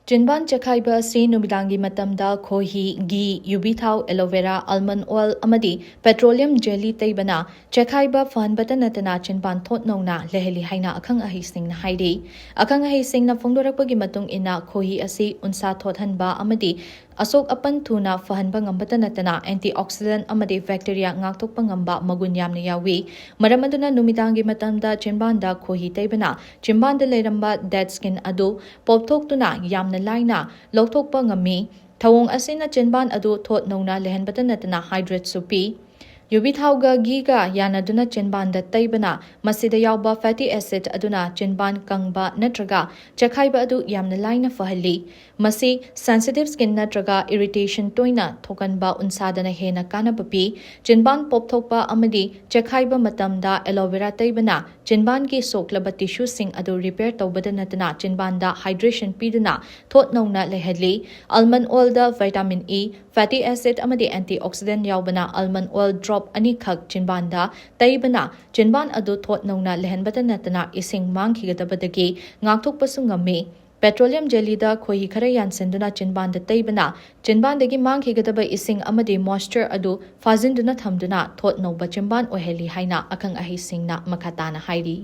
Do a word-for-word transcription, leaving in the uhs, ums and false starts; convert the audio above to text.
ꯆꯤꯟꯕꯥꯟ ꯆꯦꯈꯥꯏꯕ ꯑꯁꯤ ꯅꯨꯃꯤꯗꯥꯡꯒꯤ ꯃꯇꯝꯗ ꯈꯣꯍꯤ, ꯘꯤ, ꯌꯨꯕꯤ ꯊꯥꯎ, ꯑꯦꯂꯣꯚꯦꯔꯥ, ꯑꯜꯃꯟꯗ ꯑꯣꯏꯜ ꯑꯃꯗꯤ ꯄꯦꯇ꯭ꯔꯣꯂꯤꯌꯝ ꯖꯦꯂꯤ ꯇꯩꯕꯅ ꯆꯦꯈꯥꯏꯕ ꯐꯍꯟꯕꯇ ꯅꯠꯇꯅ ꯆꯤꯟꯕꯥꯟ ꯊꯣꯠ ꯅꯧꯅ ꯂꯩꯍꯜꯂꯤ ꯍꯥꯏꯅ ꯑꯈꯪ ꯑꯍꯩꯁꯤꯡꯅ ꯍꯥꯏꯔꯤ꯫ ꯑꯈꯪ ꯑꯍꯩꯁꯤꯡꯅ ꯐꯣꯡꯗꯣꯔꯛꯄꯒꯤ ꯃꯇꯨꯡ ꯏꯟꯅ, ꯈꯣꯍꯤ ꯑꯁꯤ ꯎꯟꯁꯥ ꯊꯣꯠꯍꯟꯕ ꯑꯃꯗꯤ ꯑꯁꯣꯛ ꯑꯄꯟ ꯊꯨꯅ ꯐꯍꯟꯕ ꯉꯝꯕꯇ ꯅꯠꯇꯅ antioxidant ꯑꯃꯗꯤ bacteria ꯉꯥꯛꯊꯣꯛꯄ ꯉꯝꯕ ꯃꯒꯨꯟ ꯌꯥꯝꯅ ꯌꯥꯎꯏ꯫ ꯃꯔꯝ ꯑꯗꯨꯅ ꯅꯨꯃꯤꯗꯥꯡꯒꯤ ꯃꯇꯝꯗ ꯆꯤꯟꯕꯥꯟꯗ ꯈꯣꯍꯤ ꯇꯩꯕꯅ ꯆꯤꯟꯕꯥꯟꯗ ꯂꯩꯔꯝꯕ dead skin ꯑꯗꯨ ꯄꯣꯞꯊꯣꯛꯇꯨꯅ ꯌꯥꯝꯅ ꯂꯥꯏꯅ ꯂꯧꯊꯣꯛꯄ ꯉꯝꯃꯤ꯫ ꯊꯧꯑꯣꯡ ꯑꯁꯤꯅ ꯆꯤꯟꯕꯥꯟ ꯑꯗꯨ ꯊꯣꯠ ꯅꯧꯅ ꯂꯩꯍꯟꯕꯇ ꯅꯠꯇꯅ hydrateꯁꯨ ꯄꯤ꯫ ꯌꯨꯕꯤ ꯊꯥꯎꯒ ꯘꯤꯒ ꯌꯥꯅꯗꯨꯅ ꯆꯤꯟꯕꯥꯟꯗ ꯇꯩꯕꯅ ꯃꯁꯤꯗ ꯌꯥꯎꯕ fatty acid ꯑꯗꯨꯅ ꯆꯤꯟꯕꯥꯟ ꯀꯪꯕ ꯅꯠꯇ꯭ꯔꯒ ꯆꯦꯈꯥꯏꯕ ꯑꯗꯨ ꯌꯥꯝꯅ ꯂꯥꯏꯅ ꯐꯍꯜꯂꯤ꯫ ꯃꯁꯤ sensitive skin ꯅꯠꯇ꯭ꯔꯒ irritation ꯇꯣꯏꯅ ꯊꯣꯛꯀꯟꯕ ꯎꯟꯁꯥꯗꯅ ꯍꯦꯟꯅ ꯀꯥꯟꯅꯕ ꯄꯤ꯫ ꯆꯤꯟꯕꯥꯟ ꯄꯣꯞꯊꯣꯛꯄ ꯑꯃꯗꯤ ꯆꯦꯈꯥꯏꯕ ꯃꯇꯝꯗ ꯑꯦꯂꯣꯚꯦꯔꯥ ꯇꯩꯕꯅ ꯆꯤꯟꯕꯥꯟꯒꯤ ꯁꯣꯛꯂꯕ tissueꯁꯤꯡ ꯑꯗꯨ repair ꯇꯧꯕꯗ ꯅꯠꯇꯅ ꯆꯤꯟꯕꯥꯟꯗ hydration ꯄꯤꯗꯨꯅ ꯊꯣꯠ ꯅꯧꯅ ꯂꯩꯍꯜꯂꯤ꯫ Almond oilꯗ vitamin E, fatty acid ꯑꯃꯗꯤ antioxidant ꯌꯥꯎꯕꯅ almond oil drop ꯑꯅꯤꯈꯛ ꯆꯤꯟꯕꯥꯟꯗ ꯇꯩꯕꯅ ꯆꯤꯟꯕꯥꯟ ꯑꯗꯨ ꯊꯣꯠ ꯅꯧꯅ ꯂꯩꯍꯟꯕꯇ ꯅꯠꯇꯅ ꯏꯁꯤꯡ ꯃꯥꯡꯈꯤꯒꯗꯕꯗꯒꯤ ꯉꯥꯛꯊꯣꯛꯄꯁꯨ ꯉꯝꯃꯤ꯫ Petroleum jellyꯗ ꯈꯣꯍꯤ ꯈꯔ ꯌꯥꯟꯁꯤꯟꯗꯨꯅ ꯆꯤꯟꯕꯥꯟꯗ ꯇꯩꯕꯅ ꯆꯤꯟꯕꯥꯟꯗꯒꯤ ꯃꯥꯡꯈꯤꯒꯗꯕ ꯏꯁꯤꯡ ꯑꯃꯗꯤ moisture ꯑꯗꯨ ꯐꯥꯖꯤꯟꯗꯨꯅ ꯊꯝꯗꯨꯅ ꯊꯣꯠ ꯅꯧꯕ ꯆꯤꯟꯕꯥꯟ ꯑꯣꯏꯍꯜꯂꯤ ꯍꯥꯏꯅ ꯑꯈꯪ ꯑꯍꯩꯁꯤꯡꯅ ꯃꯈꯥ ꯇꯥꯅ ꯍꯥꯏꯔꯤ꯫